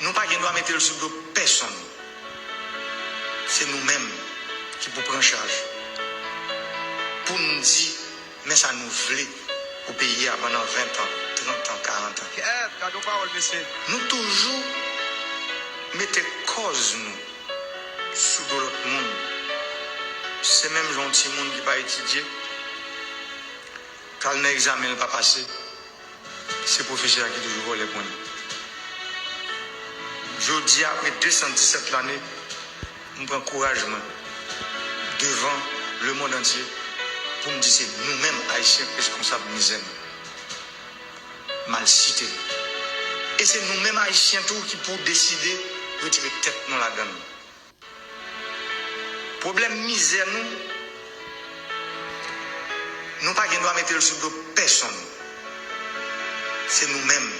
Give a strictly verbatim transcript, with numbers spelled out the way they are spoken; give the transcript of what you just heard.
Nou pa gen dwa mete l sou do pèsonn. Se nou menm ki pou pran chaj. Pou n di, men sa nou vle pou peyi a pandan ven tan, trant an, karant an. Kèt, gade yon pawòl, mesye. Nou toujou mete kòz nou sou do lòt moun. Se menm jan yon timoun ki pa etidye, k al nan egzamen, l pa pase. Se pwofesè a ki toujou vòlè pwen l. Jodi a, apre de san disèt lane, m pran kouraj mwen devan lemonn antye pou m di se nou menm Ayisyen k responsab mizè nou, malsite nou. E se nou menm Ayisyen tou ki pou deside retire tèt nou ladan l. Pwoblèm mizè nou, nou pa gen dwa mete l sou do pèsonn. Se nou menm